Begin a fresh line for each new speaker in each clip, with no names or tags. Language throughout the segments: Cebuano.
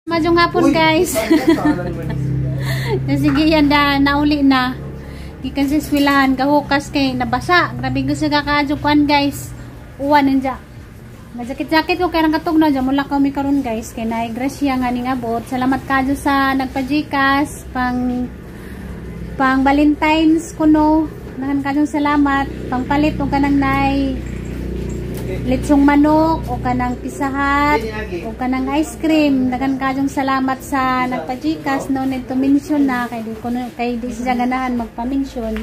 Maayong hapon, guys. Sige yan da nauli na. Gikan sa eskwelahan gahukas kay nabasa. Grabe ko sa kakaadyo kuan, guys. Uwan nanja. Majakit-jakit ko kay rang katugnaw dyan mula kami karon, guys, kay naay grasya nga ning abot. Salamat kayo sa nagpa-GCash pang pang Valentine's kuno. Daghan kayong salamat pangpalit og kanang nay litsong manok o kanang Pizza Hut o kanang ice cream. Daghan kayong salamat sa nagpa-GCash. No need to mention na kay di ko kay di siya ganahan magpa-mention.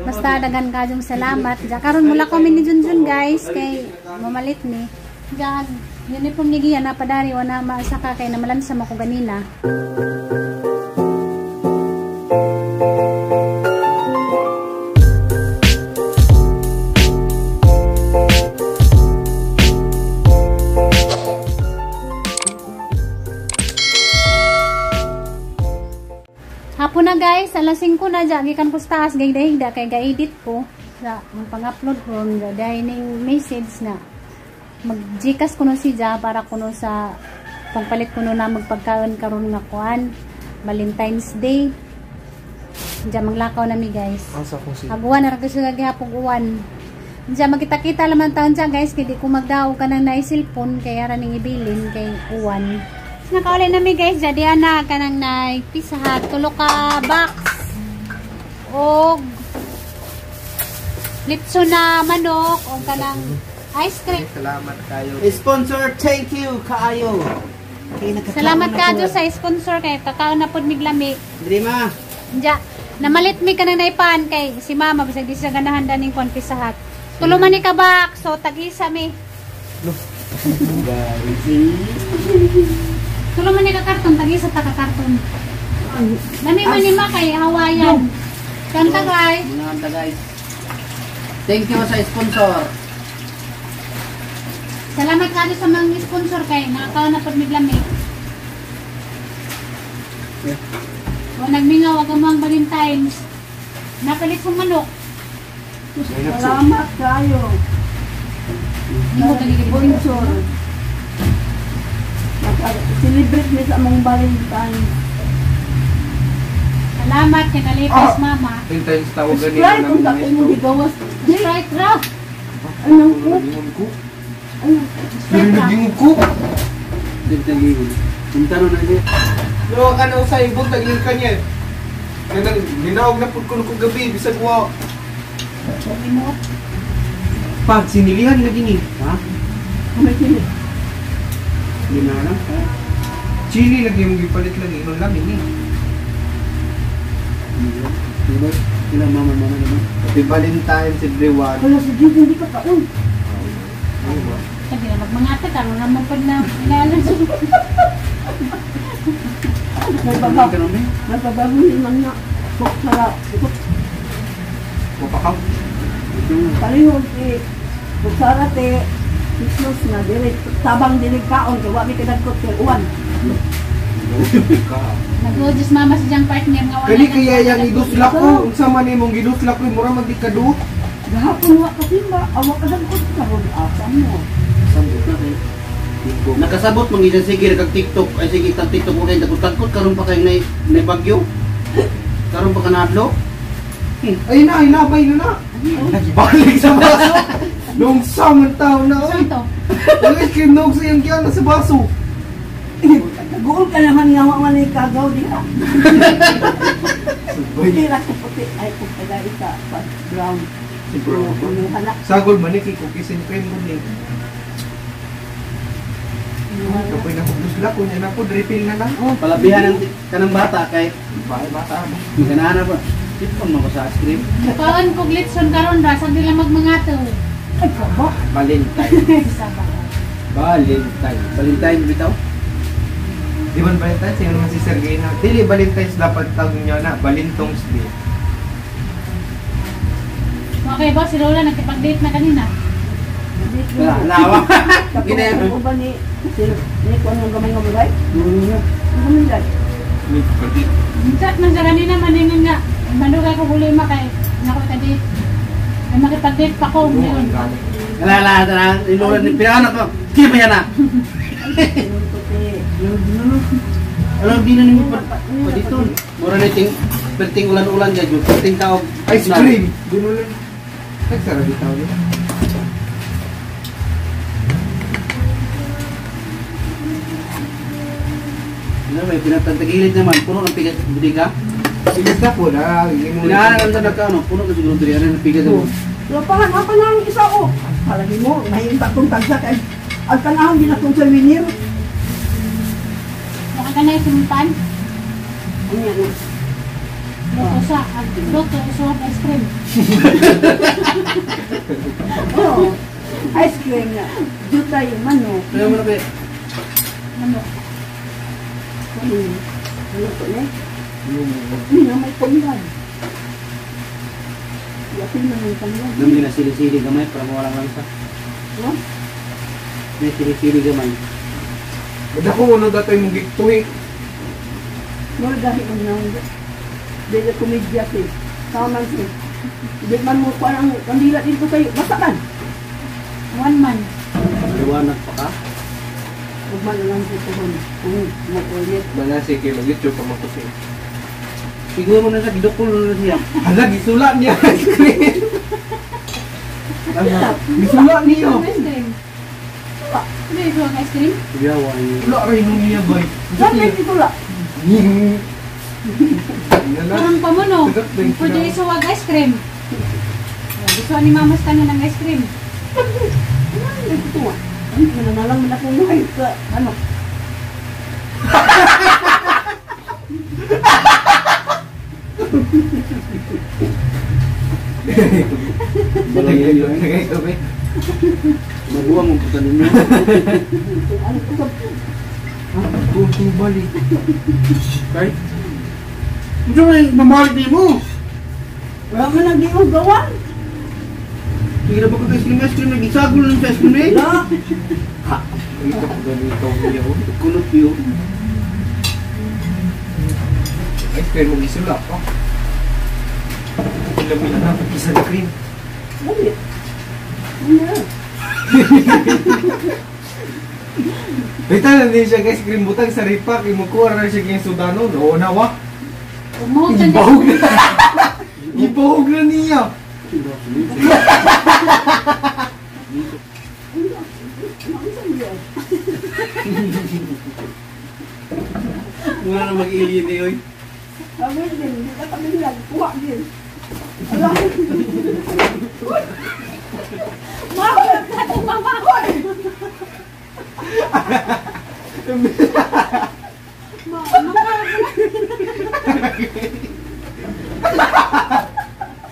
Basta daghan kayong salamat. Ja karon mula kami ni Junjun, guys, kay mamalit ni. Ja uniform ni Gian na padari wala maasaka kay namalansa mo ko ganina. Hapon na, guys, alas 5 na dyan. Gikan ko sa taas, gay dahigda, kay ga-edit ko. Sa pang-upload ko, dahil ning message na mag-Gcash ko no si Ja para kuno sa pangpalit kuno na magpagkaon karon nga kuan Valentine's Day. Diyan maglakaw na mi, guys.
Asa ko si
Aguan na ra kasi gihapon uwan. Diyan magkita-kita laman taon dyan, guys, kay di ko magdaog kanang naay cellphone kay ara ning ibilin kay uwan. Nakauli na mi, guys, jadi ana kanang naay Pizza Hut tulo ka box og litso na manok og kanang ice cream.
Salamat kayo.
Sponsor, thank you kaayo. Kay nakakaon
Salamat
na
kayo
po.
sa sponsor kay kakaon na pod miglami.
Diri ma.
Diya, namalit mi kanang naipan kay si mama bisag di siya ganahan daning kwan Pizza Hut. Tulo man ni ka box, so tag-isa mi. Tulo man ni ka karton, tag-isa ta ka karton. Lami man ni ma kay Hawaiian. Kanta, guys.
Mga kanta, guys. Thank you sa sponsor.
Salamat kayo sa mga sponsor kay nakakaon na pod miglami. O nagmingaw ang mga Valentine's. Napalit kong manok.
Salamat kayo.
Hindi mo
Sponsor. Naka-celebrate mi sa among Valentine.
Salamat kay nalipis mama.
Valentine's tawag ganina
Sprite kung
namin
sa mo gigawas. Di,
Sprite raw.
anong ko?
Nagingon ko.
Anong
Sprite raw.
Nagingon ko.
Diri tagingon. Untano na niya.
Luwa ka na sa ibon tagil ka niya. Ganang linaog na pud ko kung gabi bisag wa. Pag sinilihan lagi ni.
Ha?
May sili.
Di na lang.
Chili lagi yung gipalit lang inon lang ini.
Diba? Sila mama mama naman.
Happy Valentine's, everyone.
Wala si Jude, hindi ka kaon.
Ano ba?
Sabi na magmangata karon naman pod na inalan sa
May babaw.
Ano ka
May babaw ni man na. Kutsara.
Mapakaw.
Palihog si kutsara te. Christmas na dili tabang dili kaon kay wa mi kadagkot kay uwan.
Ka.
Nag-udyos mama si Jang partner nga wala.
Kani kaya yang idusla ko, unsa man imong gidusla ko mura man di kaduot.
Gahapon wa ka simba, awa kadagkot karon asa mo.
Sabot na kay. Nakasabot man gid sige kag TikTok ay sige tag TikTok ko kay dagkot karon pa kay nay nay bagyo. Karon pa kanadlo.
Ay na, ay labay na na. Balik sa baso. Nung samang tao na,
Saan
oy.
to?
Ang ice cream nog sa iyang giyan sa baso.
Naguol ka naman nga wa man ni kagaw diha. Puti ra ko puti ay kung kada isa pa brown.
Si brown.
Inuha na.
Sagol man ni kay cookies and cream gud ni. Kapoy na kong dusla ko niya na po refill na lang.
Oh, palabihan ng kanang bata kay
Bahay bata mo.
ganahan na ba. Tipon mo ko sa ice cream.
Kaon kog litson karon ra sa dila magmangato.
Ay kaba.
Valentine.
Saba.
Valentine. Valentine bitaw.
Di ba Valentine's? Yung naman si Sergey na. Dili Valentine's dapat tawag niya na. Valentong's Day.
Okay ba si Lola nagkipag-date na kanina?
Wala, nawa. Gina.
Kapag ba ni si ni kuan ng gamay nga bagay? Ang gamay day.
May pati.
Chat man siya kanina maningon nga. Manugay ko huli ma kay nako ka date. Ay makipag-date pa ko ngayon.
Wala, wala, wala. Ilola ni pinaanak ko. Kaya pa yan na.
Ingon ko te Di.
Alam di na nimo pa dito. Mura na ting perting ulan-ulan jud, perting taog
Ice cream. Ginulan. Nagsara bitaw niya.
Ano may pinatagilid naman, puno ng pigas bodega.
Sige sa po na.
Pinaalam sa nagkaano, puno na siguro diri ano ng pigas mo.
Lupahan, apa na ang isa ko. Palagi mo, nahimta kong tagsa kay ang kanahon ginatong sa winir.
Baka ka na simpan.
Ano yan?
Luto sa, luto sa ice cream.
Oo. Ice cream na. Jutay, manok.
Kaya mo na be.
Manok.
Ano to eh? Hindi na may panglan. Yapin na may panglan.
Nami na sili-sili gamay para mawala lang sa.
No?
May sili-sili gamay.
Dako no datoy mong giktuhi.
Mura dahil ang naong. Dili komedya si. Tama si. Di man mo kuan ang kandila dito kayo. Basta man.
One man.
Liwanag pa ka.
Ug man lang si tuhon. Mo toilet.
Bala sige mag-YouTube pa makusin.
Siguro na sa gidukol na siya.
Hala gisula niya ice cream. Gisula niya.
Ice cream. Ano yung ice cream?
Yawa ni.
Wala rin nung niya boy.
Saan dito la?
Parang pa mo no. Pwede isuwag ice cream. Gusto ni mama sa ng ice cream.
Ano ito? Ano na lang man akong buhay sa ano.
Mabuang ang puta ninyo.
Ano ko
Tutubali.
Kay? Ito may mamahal di mo.
Wala man nang di gawan.
Sige na ba ka ice cream, ice cream, nag-isagol lang sa ice cream eh.
La.
Ito ko ganito niya.
Kulot yun.
Ice cream mo gisula pa. Ilamin na isa na cream.
Dali. Ano?
Bita na din siya ice cream butang sa ripa kay mukuha na siya kay sudano. Oo na wa.
Umutan
Ibahog na. Ibahog na niya.
Mura na mag-alien eh, oy.
Sabi din, di ka kami nagkuha din. Ala.
Mama!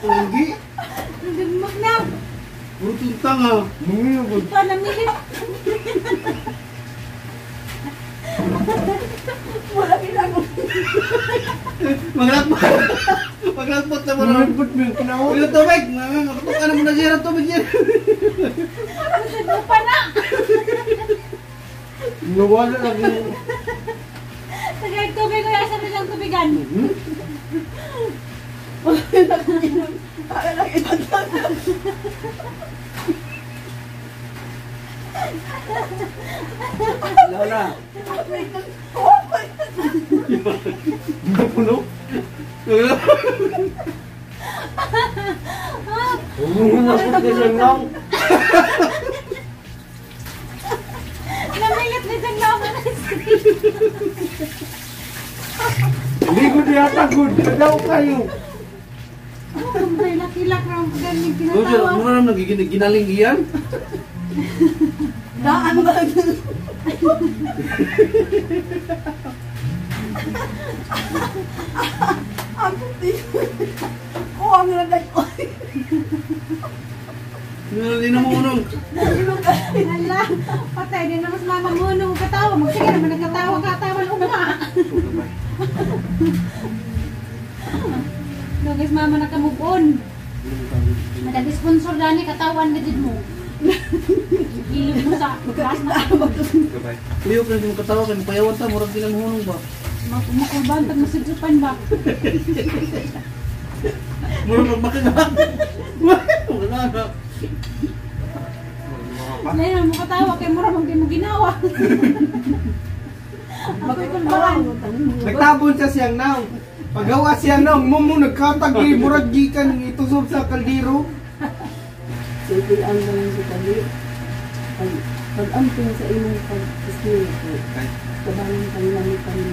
Pogi.
Nagdagmag na.
Puro tuntang ah.
Mungyo
Ito, namilit.
Wala ginagawa.
Maglakbot. Maglakbot na mo na.
Maglakbot mo yung kinawa.
Yung tubig. Makatukan mo na siya ng tubig siya.
Nagpa na.
Nawala lang yung...
Tagay tubig ko yung asa na tubigan.
Para lang itagdag.
Wala.
Puno?
Namilit na siyang laman ng ice cream.
Hindi ko yata good. Kadaw kayo.
Oh, may laki-lak na ang pagaling
Mura
kinatawa.
naman nagiging ginaling iyan.
Daan ba? Ang puti. Oh, ang lagay ko.
Hindi na mo unong.
Hala, patay din naman sa mama mo nung katawa. Magsige naman nagkatawa katawa ng uma. No, guys, mama naka-move on. Nag-sponsor dani katawan na did mo. Ilog mo sa gas na.
Liyok na yung katawa kay mapayawan ta murag din ang hunong ba.
Makulban tag masidjupan ba?
Murag magmakagak. Wala na.
Ngayon mo katawa kay mura mang di mo ginawa. Ako'y kulbaan.
Nagtabon siya siyang naong. Pagawa siyang naong, mo mo nagkatag eh, murag gikan itusob sa kaldero.
Sultian lang si Kali. Pag pag-amping sa imong pag-espiritu, kabangan kanila ni kami.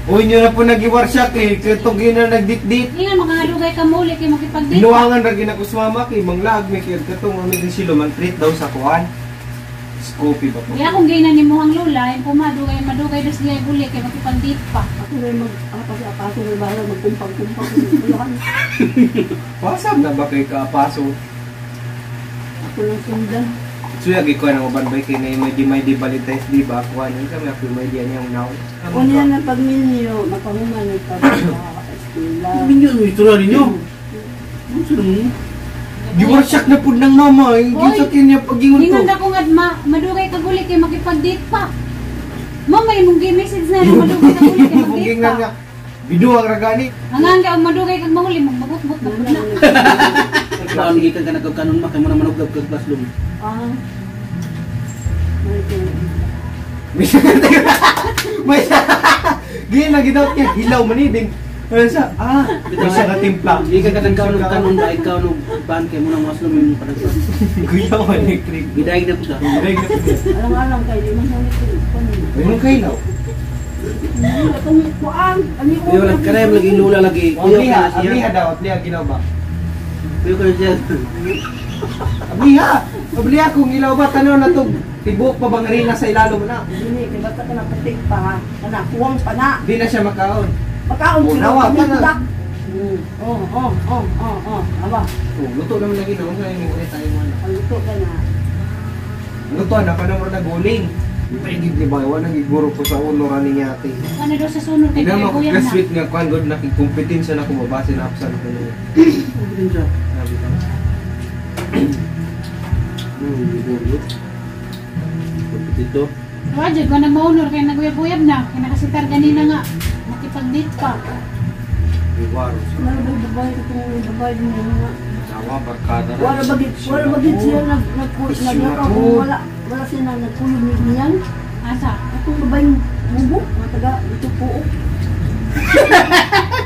Uy, nyo na po nag-iwar siya kay katong gina nagditdit.
Ingan makadugay ka muli kay makipag-date.
Binuangan ra gina ko sumama kay manglag may kay katong ano din sila man-treat daw sa kuan. Scoopy ba to?
Di akong gina ni mo ang lola, yung pumadugay madugay dos diay guli kay makipag-date pa.
Ako rin mag-apas apaso rin bahala magkumpang-kumpang. Wala.
Pasab na ba kay kaapaso?
Ako lang sundan.
Suya gi kuan ang uban ba kay na may di may di Valentine's Day ba kuan yun kami ako may di niya now.
Unya na pagminyo, makahuman ng pag-eskwela.
Minyo mo istorya ninyo. Ano sa mo?
Giwar siya na pud ng mama, eh.
Hoy!
Sa kanya pagingon
Ingon
to.
ka kung adma, madugay ka guli kay makipag-date pa. Mama imong gi-message na madugay ka guli kay mag-date
Muging
pa.
nga nga. Biduang ra gani.
Ang hangga ang madugay kag mahuli magbukbuk na pud na.
Kaon gikan ka nagkanon ma kay mo na manugab kag classroom.
Ah. May
May Gina gidawat niya hilaw man ni din. Ano siya? Ah, may siya ka timpla.
Gikan ka nagkaon og kanon ba ikaw no ban kay mo na maslum imong padagsa.
Kuya man electric.
Gidaig na po sa.
Gidaig na po.
Alang-alang kayo, di man sa nito.
Ayun kay hilaw.
Itong kuan, ano yung
Kuya lang karem lagi lula lagi. Kuya
Abliha,
ka na siya.
abliha daw, abliha ginaw ba?
Kuya ka na siya.
Abliha! Abliha kung ilaw ba tanaw na to. Tibok pa bang rina sa ilalom na?
Dili, kay basta ka na patik pa ha. Kana, kuwang pa na.
Di na siya makaon.
Pagkaon
Oh,
sila,
nawa pa na.
pamintak. Oh. Aba,
Oh, luto naman lagi no, kaya mo tayo mo na.
ang luto ka na.
Luto na pa naman na guling. Ay, gid ni ba, wala giguro ko sa uno ra ni ate.
Ano daw sa sunod kay
Hindi mo
kuya na.
classmate nga kuan god na kompetensya na ko mabase na absent ko niya.
Kompetensya.
Sabi ko.
Guro. Kompetito.
Wajud wa na maunor kay naguyab-uyab na kay nakasitar ganina nga makipag-date pa.
Iwaro.
Wala ba babae ko kung babae mo nga.
Nawa barkada ra.
Wala ba gid siya nag nag naglakaw kung wala wala siya na nagkulog ni niyan.
Asa?
Atong babae mubo, mga taga ito po.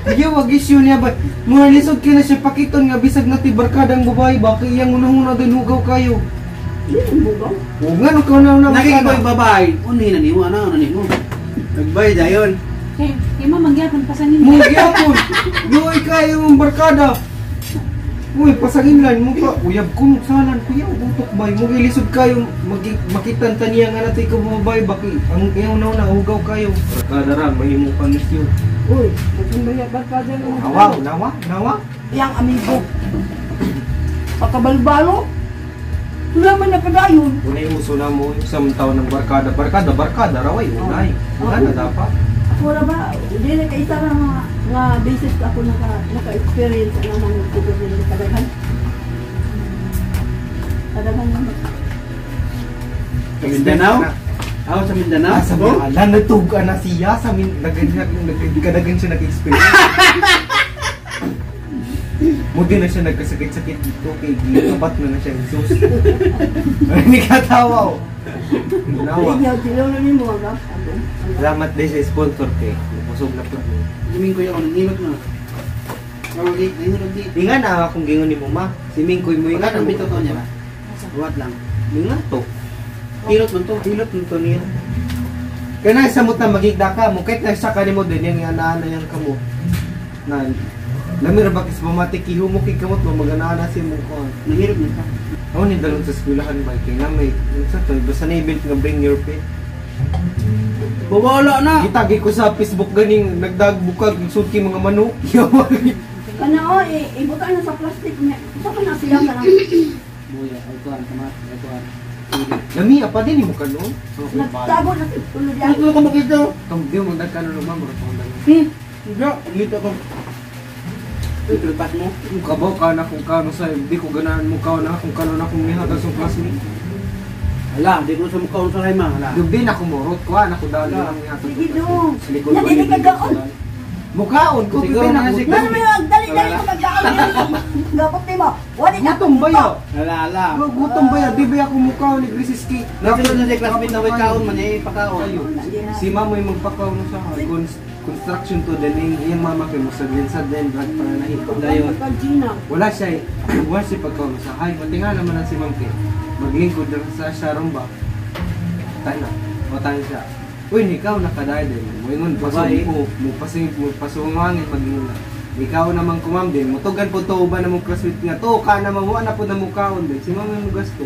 Iya wag issue niya ba. Mga lisod kay na siya pakiton nga bisag na ti barkadang babae ba kay iyang unahuna din hugaw kayo.
Hindi ang bugaw.
O nga no ka na na.
Naging ko yung babae. Unhi na nimo ana na nimo. Nagbay dayon.
Kay kay mo mangyapon pasangin.
Mo gyapon. Luoy kayo mong barkada. Uy, pasangin lang mo pa. Uyab ko salan kuya, utok bay. Mo gilisod kayo makitan ta niya nga natay ka babae baki. Ang iyang una hugaw kayo. Barkada ra mahimo pa issue.
Uy, magsumbaya barkada ng
Nawa, nawa, nawa.
Yang amigo. Pagkabalbalo. Wala man nakadayon.
Unay uso na mo sa taon ng barkada. Barkada, barkada raway unay. Una na dapat.
Ako ra ba, hindi na kaisa ra nga, nga basis ako naka-experience na naman siguro din kadaghan. Kadaghan naman.
Sa Mindanao? Ako sa Mindanao.
Ah, sa Mindanao. Natuga na siya sa Mindanao. Siya nag-experience. Mudi na siya nagkasakit-sakit dito kay gikabat na na siya Jesus. Ay, katawa oh. Nawa.
Ikaw, tilaw na nimo aga.
Salamat din sa sponsor kay. Busog na po.
Giming ko yung nilot na. Lagi, nilot di.
Inga na akong gingon ni mo ma. Si Mingkoy mo inga
Ingat
na
ang bitaw to niya ba? Ruwat lang.
Inga to.
Hilot man to.
Hilot nito niya. Kaya na sa na magigda ka mo kahit nasa kanimo din yang ana yang kamo. Na lamir ba kis bumati kihumok kamot mo maganana si mo ko.
Nahirot man ka.
Ako ni dalon sa eskwelahan ba kay na may unsa to basta na event nga bring your pet.
Bawala na.
Gitagi ko sa Facebook ganing nagdagbukag sulti mga manok.
Kana o, ibutan na sa plastic niya. Sa kana siya kana.
Buya, ay kuan kamat, ay kuan.
Lami pa din mo kanon.
Nagtago na si tulo diyan.
Ano ka makita?
Tong di mo dagkano lumang mura tong dalon.
Hindi, dito ko. Ito pas mo.
Kung kabaw ka na kung kano sa di ko ganahan mo ka na kung kano na kung nihatag sa classmate.
Hala, di ko sa mukha sa ma. Hala.
Dugdi na kumurot ko anak ko dalo lang nihatag.
Sige, dong.
Sa likod
Yan,
ko,
dili ka gaon.
Mukaon ko
Siguro
na
na
si
Nga naman yung dali dali ko magkaon. Gapot nimo. Wali na.
Gutom ba ya?
Alala.
Gutom ba ya? Di ba ako mukha ni Grisis Cake?
Nasa na si classmate na way kaon man eh, pakaon.
Ayo. Si mama yung magpakaw mo sa construction to then yung iyang mama kay mo sa din drag para na ito.
Dayon.
Wala siya eh. Wala siya pagkaw mo sa hay. Matinga naman ang si ma'am kay. Maglingkod na sa siya ron ba? Tana. O tayo siya. Uy, ikaw nakadayo din. Mo ingon
Babae.
pasong mo pasing mo pasungangin pag-ingon na. Ikaw naman kumam din. Mutugan po to uban na mong classmate nga to ka naman wa na po na mukaon din. Si ma'am yung gasto.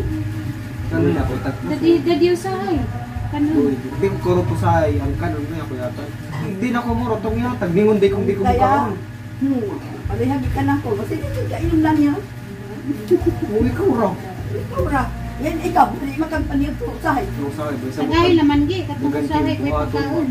Kano na ko tatlo.
Dadi dadi usahay. Kanon.
Uy, di ko kuro to sa ay ang kanon na ako yata. Hindi na ko muro tong yata. Ningon di kong di ko
Kaya,
mukaon.
Palihagi ka na ko. Basta di ka inom lang niya.
Uy, ikaw ra.
Ikaw ra. Yan ikaw, dili makampanyo to usahay.
Ikaw sa ay, basta
Tagay laman gi katong
Bugan
usahay
kay
way
buhaton.
pagkaon.